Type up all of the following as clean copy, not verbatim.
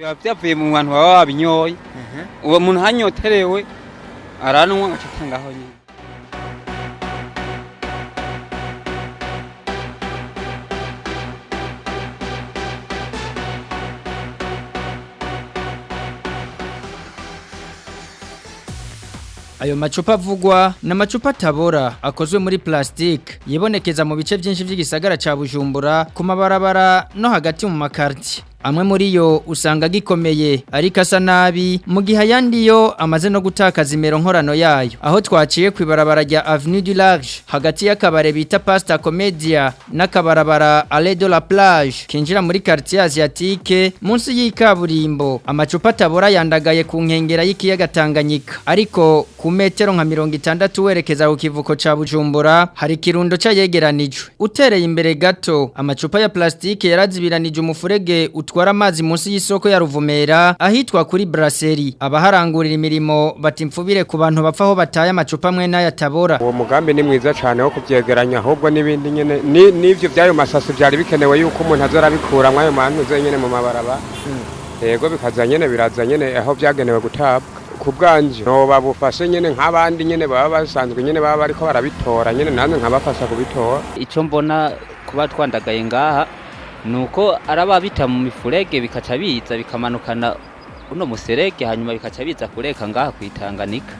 Biba byavuye mu bantu baba babinyoye. Uwo muntu hanyoterewe aranwa agaca atangaho nyine. Ayo macupa avugwa ni amacupa atabora akozwe muri plastique yibonekeza mu bice byinshi by'igisagara ca Bujumbura ku mabarabara no hagati mu makarti. Amwe muri yo usanga agikomeye ariko asa nabi mu gihe ayandi yo amaze no gutakaza imero nkorano yayo. Aho twaciye ku ibarabara rya Avenue du Large hagati y'akabare bita Pasta Comedia n'akabarabara Allée de la Plage kinjira muri quartier asiatique munsi y'ikaburimbo amacupa atabora yandagaye ku nkengera y'ikiyaga Tanganyika ariko ku metero nka 60 werekeza ku kivuko ca Bujumbura hari kirundo cayegeranijwe utereye imbere gato amacupa ya plastike yarazibiranije umufurege utwara amazi munsi y'isoko ya Ruvumera ahitwa kuri Brasserie abaharangurira imirimo batimfubire ku bantu bapfa aho bataye amacupa amwe n'ayatabora. Uwo mugambi ni mwiza cyane wo kubyegeranya ahubwo n'ibindi nyene n'ivyo by'ayo masasu byari bikenewe yuko umuntu aza arabikuramwo ayo mantuze nyene mu mabarabara. Yego bikaza nyene biraza nyene aho byagenewe gutabwa. Ku bwanje noba bufashe nyene nk'abandi nyene baba basanzwe nyene baba bariko barabitora nyene nanjye nkabafasha kubitora. Icyo mbona kuba twandagaye ngaha ni uko araba bita mu mifurege bikaca biza bikamanukana uno muserege hanyuma bikaca biza kureka ngaha ku Tanganyika.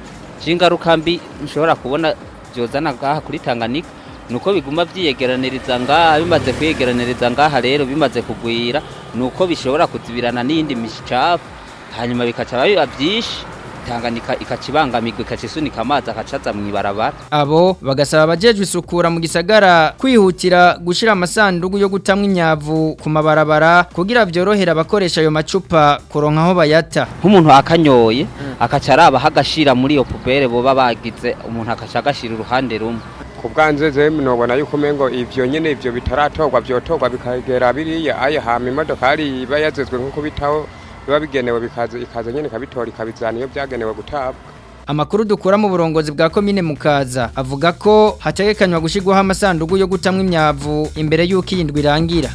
Ingaruka mbi nshobora kubona byozana ngaha kuri Tanganyika ni uko biguma byiyegeraniriza ngaha bimaze kwiyegeraniriza ngaha rero bimaze kugwira ni uko bishobora kuzibirana n'iyindi micafu hanyuma bikaca biba byinshi Tanganyika ikaca ibangamirwa ikaca isunika amazi akacaza mu ibarabara. Abo bagasaba abajejwe isukura mu gisagara kwihutira gushira amasandugu yo gutamwa imyavu ku mabarabara kugira vyorohere abakoresha ayo macupa kuronka aho bayata. Nk'umuntu akanyoye akaca araba aho agashira muri iyo poubelle boba bagize umuntu akaca agashira uruhande rumwe. Ku bwanje je nobona yuko umengo ivyo nyene ivyo bitaratorwa vyotorwa bikagera biriya aye hama imodokari iba yazezwe nko kubitaho biba bigenewe bikaza ikaza nyene ikabitora ikabizana iyo byagenewe gutabwa. Amakuru dukura mu burongozi bwa komine Mukaza avuga ko hategekanywa gushirwaho amasandugu yo gutamwa imyavu imbere y'uko iyi ndwi irangira.